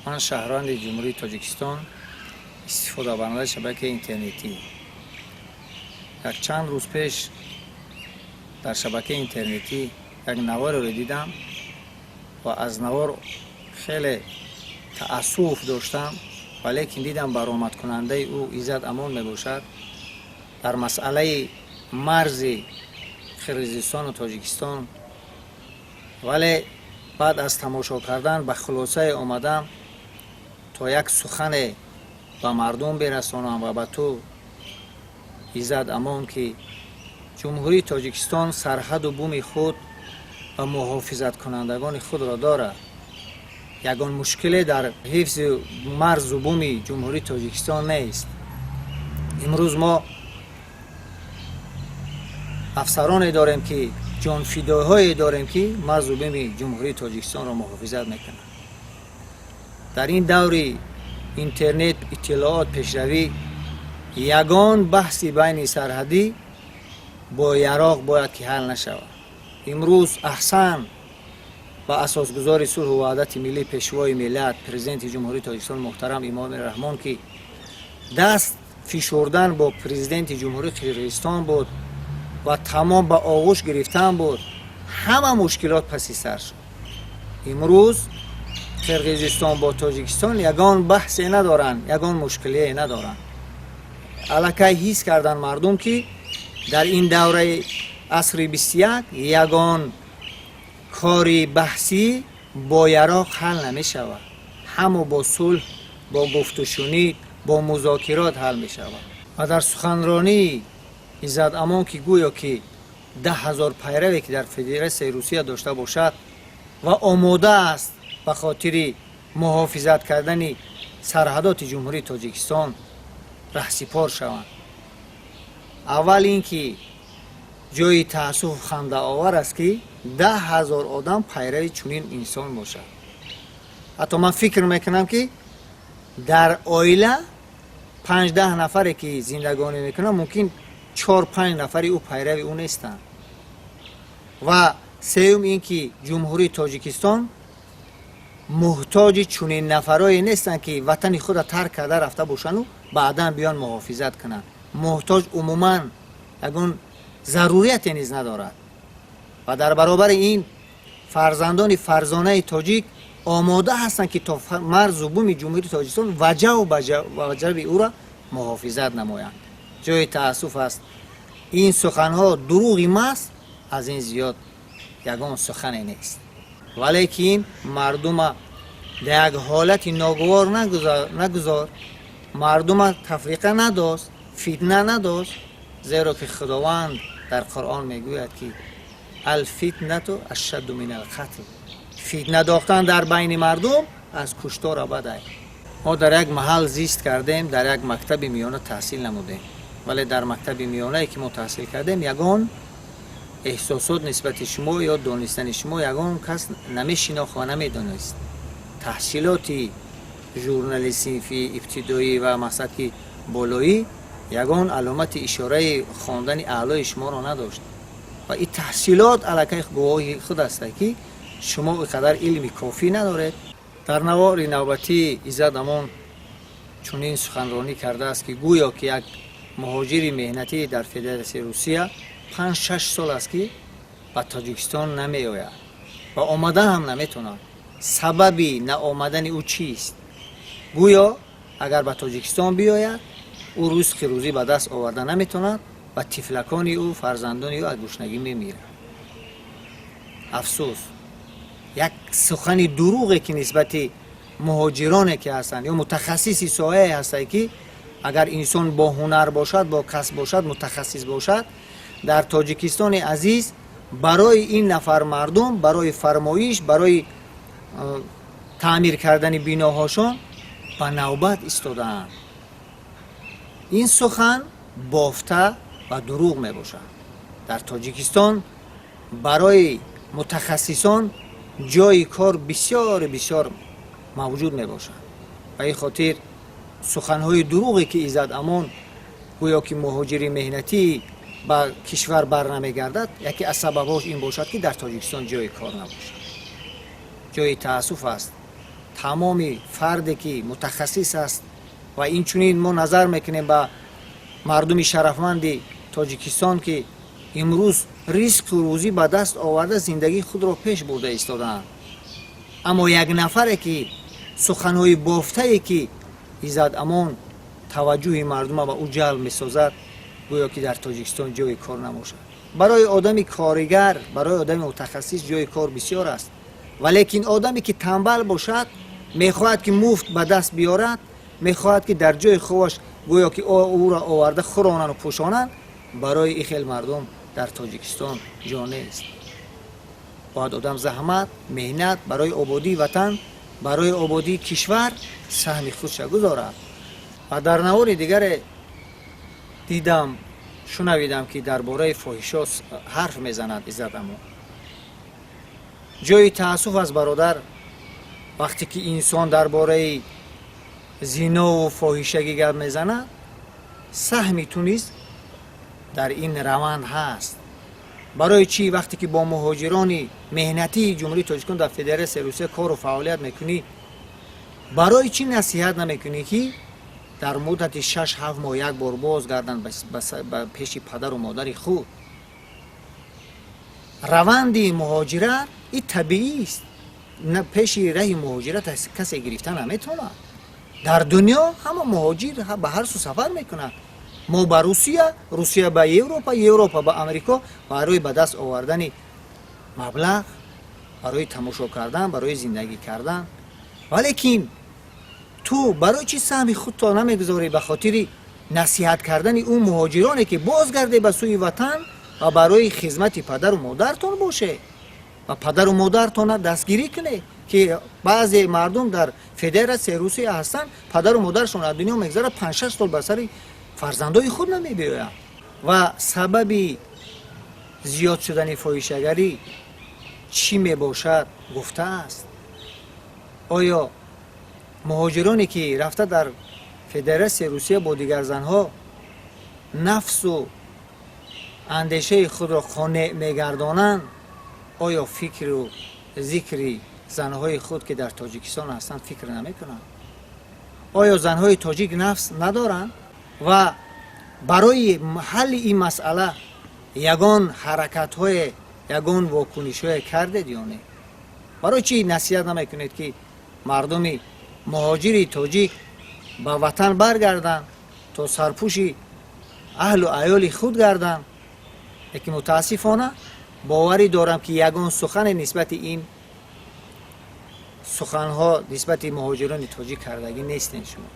Ман шаҳрванди Ҷумҳурии Тоҷикистон, истифодабарандаи шабакаи интернетӣ. Якчанд рӯз пеш дар шабакаи интернетӣ як навореро дидам ва аз навор хеле таассуф доштам, валекин дидам, баромадкунандаи ӯ Иззат Амон мебошад, дар масъалаи марзи Қирғизистону Тоҷикистон. Вале баъд аз тамошо кардан ба хулосае омадам, то як сухане ба мардум бирасонам ва ба ту, Иззат Амон, ки Ҷумҳурии Тоҷикистон сарҳаду буми худ ва муҳофизаткунандагони худро дорад. Ягон мушкиле дар ҳифзи марзу буми Ҷумҳурии Тоҷикистон нест. Имрӯз мо афсароне дорем, ки ҷонфидоҳое дорем, ки марзу буми Ҷумҳурии Тоҷикистонро муҳофизат мекунанд. Дар ин даври интернет, иттилоот, пешравӣ ягон баҳси байни сарҳадӣ бо яроқ бояд ки ҳал нашавад. Имрӯз аҳсан ба асосгузори сулҳу ваҳдати миллӣ, Пешвои миллат, Президенти Ҷумҳурии Тоҷикистон муҳтарам Имомалӣ Раҳмон, ки даст фишурдан бо президенти Ҷумҳурии Қирғизистон буд ва тамом ба оғӯш гирифтан буд, ҳама мушкилот паси сар шуд. Имрӯз Қирғизистон бо Тоҷикистон ягон баҳсе надоранд, ягон мушкилие надоранд. Аллакай ҳис карданд мардум, ки дар ин давраи асри 21 ягон кори баҳсӣ бо яроқ ҳал намешавад, ҳамо бо сулҳ, бо гуфтушунид, бо музокирот ҳал мешавад. Ва дар суханронии Иззат Амон, ки гӯё ки 10 000 пайраве ки дар Федератсияи Русия дошта бошад ва омода аст ба хотири муҳофизат кардани сарҳадоти Ҷумҳурии Тоҷикистон раҳсипор шаванд, аввал ин ки ҷои таассуфу хандаовар аст, ки 10 000 одам пайрави чунин инсон бошад. Ҳатто ман фикр мекунам, ки дар оила панҷ-даҳ нафаре ки зиндагонӣ мекунанд, мумкин чор панҷ нафари ӯ пайрави ӯ нестанд. Ва сеюм ин ки Ҷумҳурии Тоҷикистон муҳтоҷи чунин нафарое нестанд, ки ватани худро тарк карда рафта бошанду баъдан биён муҳофизат кунанд. Муҳтоҷ умуман ягон зарурияте низ надорад. Ва дар баробари ин фарзандони фарзонаи тоҷик омода ҳастанд, ки то марзу буми Ҷумҳурии Тоҷикистон ваҷаву ваҷаби ӯро муҳофизат намоянд. Ҷои таассуф аст, ин суханҳо дурӯғи маҳз, аз ин зиёд ягон сухане нест. Валекин мардума дар як ҳолати ногувор нагузор, мардума тафриқа надост, фитна надост, зеро ки Худованд дар Қуръон мегӯяд, ки الفتنة أشد من القتل, фитна дохтан дар байни мардум аз куштора бадай. Мо дар як маҳал зист кардем, дар як мактаби миёна таҳсил намудем, вале дар мактаби миёнае ки мо таҳсил кардем, ягон эҳсосот нисбати шумо ё донистани шумо ягон кас намешинохт ва намедонист. Таҳсилоти журнали синфи ибтидоӣ ва мақсад ки болоӣ ягон аломати ишораи хондани аълои шуморо надошт. Ва ин таҳсилот аллакай гувоҳи худ аст, ки шумо ин қадар илми кофӣ надоред. Дар навори навбатӣ Иззат Амон чунин суханронӣ кардааст, ки гӯё ки як муҳоҷири меҳнатӣ дар Федератсияи Русия 5-6 сол аст, ки ба Тоҷикистон намеояд ва омадан ҳам наметавонад. Сабаби наомадани ӯ чист? Гӯё агар ба Тоҷикистон биёяд, ӯ ризқи рӯзӣ ба даст оварда наметавонад ва тифлакони ӯ, фарзандони ӯ аз гушнагӣ мемиранд. Афсӯс, як сухани дурӯғе, ки нисбати муҳоҷироне ки ҳастанд ё мутахассиси соҳае ҳастанд, ки агар инсон бо ҳунар бошад, бо касб бошад, мутахассис бошад, дар Тоҷикистони азиз барои ин нафар мардум барои фармоиш, барои таъмир кардани биноҳошон ба навбат истодаанд. Ин сухан бофта ва дурӯғ мебошад. Дар Тоҷикистон барои мутахассисон ҷои кор бисёр бисёр мавҷуд мебошад. Ба ин хотир суханҳои дурӯғе, ки Иззат Амон гӯё ки муҳоҷири меҳнатӣ ба кишвар бар намегардад, яке аз сабабҳош ин бошад, ки дар Тоҷикистон ҷои кор набошад. Ҷои таассуф аст. Тамоми фарде, ки мутахассис аст, ва инчунин мо назар мекунем ба мардуми шарафманди Тоҷикистон, ки имрӯз ризқу рӯзӣ ба даст оварда, зиндагии худро пеш бурда истодаанд. Аммо як нафаре, ки суханҳои бофтае, ки Иззат Амон таваҷҷӯҳи мардума ба ӯ ҷалб месозад, гӯё ки дар Тоҷикистон ҷои кор набошад. Барои одами коригар, барои одами мутахассис ҷои кор бисёр аст, валекин одаме, ки тамбал бошад, мехоҳад, ки муфт ба даст биёрад, мехоҳад, ки дар ҷои хобаш гӯё ки ӯро оварда хӯронану пӯшонанд, барои ин хел мардум дар Тоҷикистон ҷо нест. Бояд одам заҳмат, меҳнат, барои ободии ватан, барои ободии кишвар саҳми худша гузорад. Ва дар навори дигаре дидам, шунавидам, ки дар бораи фоҳишо ҳарф мезанад Иззат Амон. Ҷои таассуф аст, бародар, вақте ки инсон дар бораи зинову фоҳишагӣ гап мезанад, саҳми ту низ дар ин раванд ҳаст. Барои чӣ, вақте ки бо муҳоҷирони меҳнатии Ҷумҳурии Тоҷикистон дар Федератсияи Русия кору фаъолият мекунӣ, барои чӣ насиҳат намекунӣ, ки дар муддати 6-7 моҳ як бор боз гарданд ба пеши падару модари худ? Раванди муҳоҷират и табиист, пеши раҳи муҳоҷират касе гирифта наметавонад. Дар дунё ҳама муҳоҷир ба ҳар су сафар мекунад: мо ба Русия, Русия ба Европа, Европа ба Амрико, барои ба даст овардани маблағ, барои тамошо кардан, барои зиндагӣ кардан. Валекин ту барои чӣ саҳми худто намегузорӣ ба хотири насиҳат кардани ӯ муҳоҷироне, ки бозгарде ба сӯи ватан ва барои хизмати падару модартон боше ва падару модартона дастгирӣ кунед, ки баъзе мардум дар Федератсияи Русия ҳастанд, падару модарашон аз дунё мегзарад, 5-6 сол ба сари фарзандои худ намебиёянд? Ва сабаби зиёд шудани фоҳишагарӣ чӣ мебошад, гуфтааст. Оё муҳоҷироне, ки рафта дар Федератсияи Русия бо дигар занҳо нафсу андешаи худро қонеъ мегардонанд, оё фикру зикри занҳои худ, ки дар Тоҷикистон ҳастанд, фикр намекунанд? Оё занҳои тоҷик нафс надоранд? Ва барои ҳалли ин масъала ягон ҳаракатҳое, ягон вокунишҳое кардед ё не? Барои чӣ насиҳат намекунед, ки мардуми муҳоҷири тоҷик ба ватан баргарданд, то сарпӯши аҳлу аёли худ гарданд? Лекин мутаассифона, боварӣ дорам, ки ягон сухане нисбати ин суханҳо нисбати муҳоҷирони тоҷик кардагӣ нестен шумо.